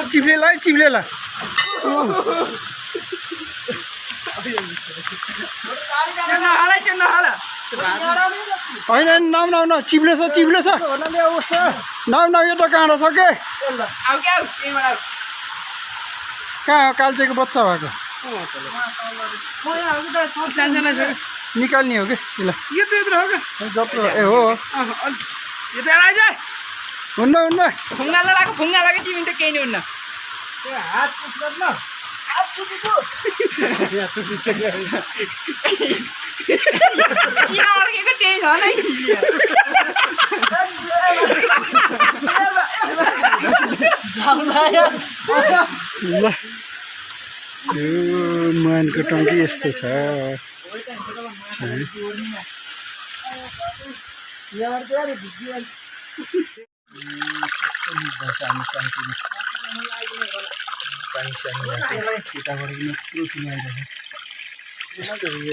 चिप्लेला होइन now चिप्लेछ now एउटा काँडा छ के कहाँ कालचेको बच्चा भएको निकाल्ने हो कि जत्रो ए हो हुन्न मानको टङ्की यस्तो छ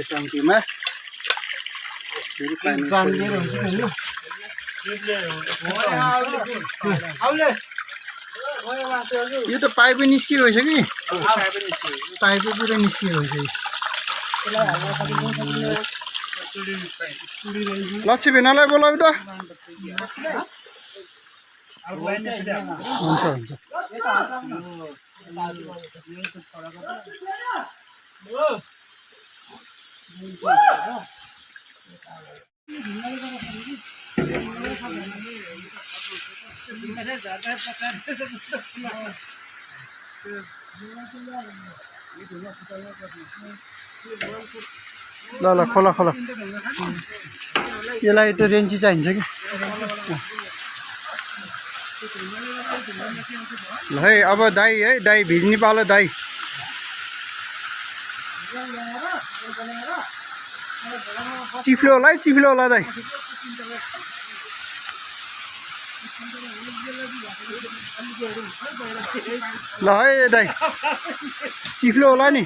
टङ्कीमा यो त पाइपै निस्किरहेछ कि पाइपै पुरै निस्किरहेछ लक्ष्मी भेनालाई बोलाउ त हुन्छ ल खोला यसलाई त रेन्ची चाहिन्छ कि ल है अब दाई भिज्ने पालो दाई चिप्लो होला दाई ल है दाई चिप्लो होला नि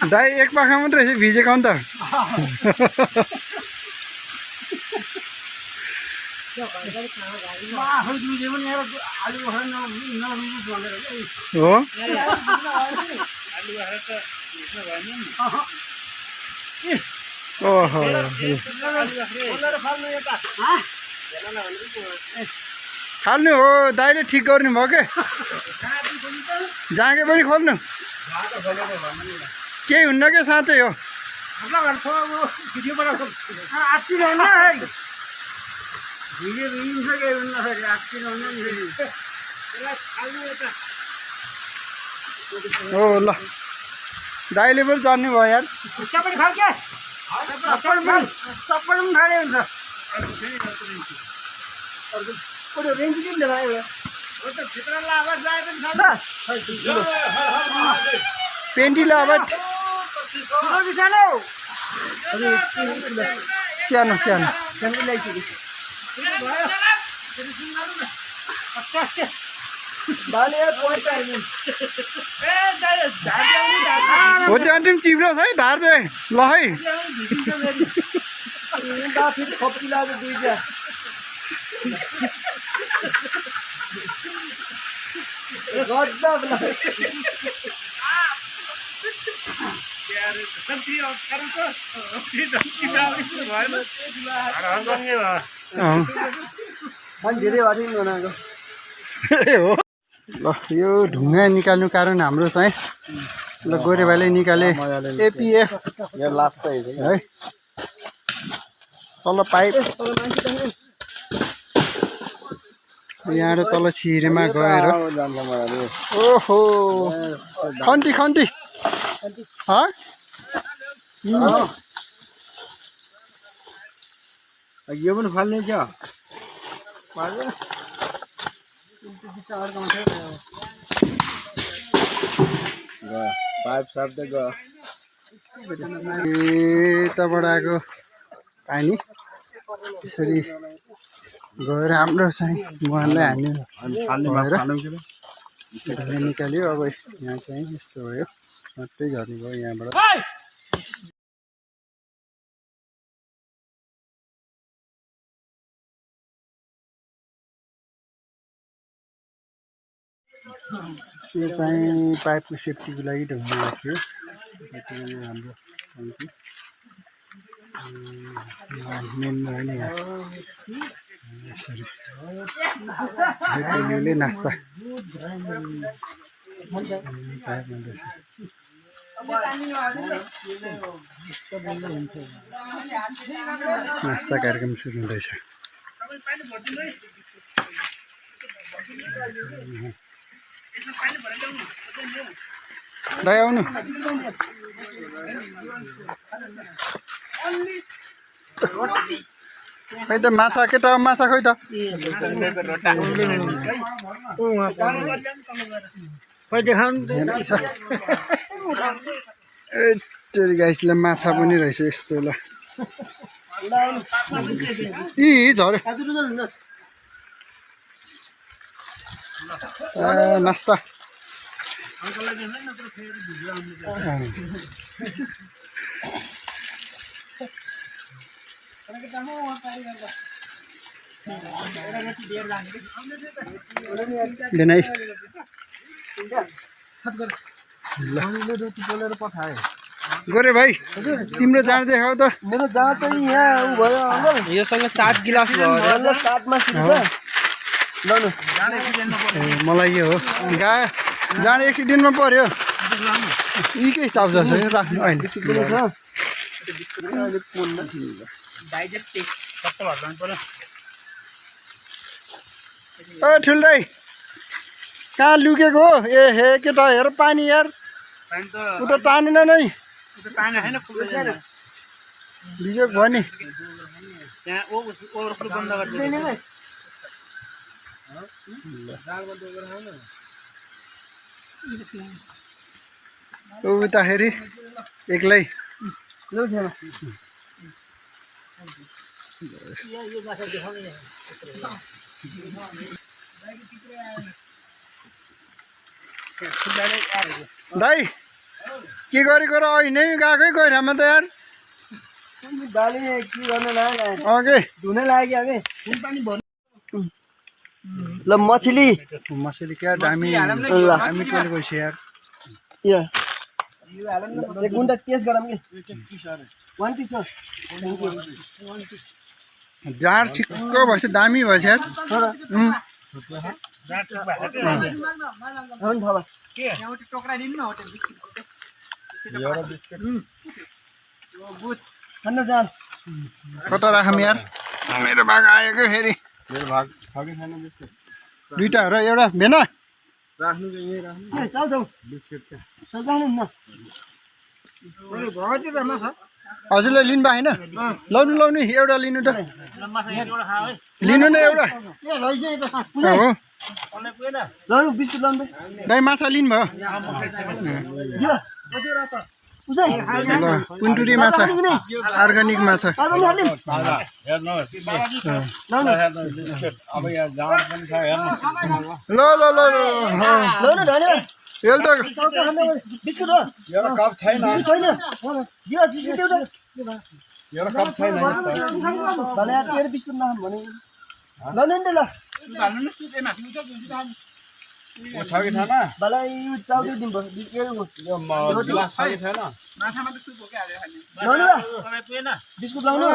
दाई एक पाखा मात्रै रहेछ भिजेको अन्त हो ओहो फाल्नु हो दाइले ठिक गर्नु भयो के जाँगे पनि खोल्नु केही हुन्न के साँच्चै हो हो ल दाइले पनि जान्नु भयो यार पेन्टीला अब सानो हो त्यो अन्तिम चिप्लो छ है ढाड चाहिँ ल है हो ल यो ढुङ्गा निकाल्नु कारण हाम्रो चाहिँ ल गोरे भाइले निकाले एपिएफ है तल पाइप यहाँ तल छिरेमा गएर ओहो खन्ती यो पनि फाल्ने क्या पाइप साप्दै गयो यताबाट आएको पानी यसरी गएर हाम्रो चाहिँ मुहानलाई हान्यो भएर निकाल्यो। अब यहाँ चाहिँ यस्तो भयो, मात्रै झर्ने भयो यहाँबाट। यो चाहिँ पाइपको सेफ्टीको लागि ढुङ्गा राख्यो। हाम्रो टङ्की मेन भयो नि यहाँ यसरी ले नास्ता नास्ता कार्यक्रम सुरु हुँदैछ। दाइ आउनु। खै त माछा केटा माछा खै त गाइसलाई माछा पनि रहेछ यस्तो। ल यी झऱ्यो नास्ता बेनाई गोरे भाइ तिम्रो जाँड देखाऊ त। मेरो जाँड त यहाँ उ भयो अङ्कल, योसँग 7 गिलास भयो। 7 मा सुरु छ। मलाई यो हो जाँड एक्सिडेन्टमा पर्यो। यी के चाउचा छ राख्नु अहिले ठुल्दै कहाँ लुकेको हो? ए हे केटा हेर पानी यार, उ त तानेन नै बिजोक भयो नि। उताखेरि एक्लै दाइ के गरेको र अहिले गएकै गहिरामा त यार। बाली के गर्न लाग्यो? अघि धुनै लाग्यो अघि। ल मछली क्या दामी दामी तेल गइछ यार। यो एक गुन्डा टेस्ट गरौँ के? 1 पिस हो। जाँड ठिक्क भएछ, दामी भएछ यार। कता राखौँ यार? मेरो भाग आयो क्या फेरि। दुईटा र एउटा भेना हजुरलाई लिनु भएन? लाउनु लाउनु एउटा लिनु त, लिनु न एउटा। दाइ माछा लिनुभयो? कुन्टुरी माछा, अर्ग्यानिक माछा। ल ल ल एउटा बिस्कुट हो? एउटा कप छैन। छैन बिस्कुट एउटा छैन। भले तेरो बिस्कुट नखाम भने ल नि ल छ कि छैन? भले यो चाउकै दिनु भयो। यो गिलास छ कि छैन? बिस्कुट लाउनु।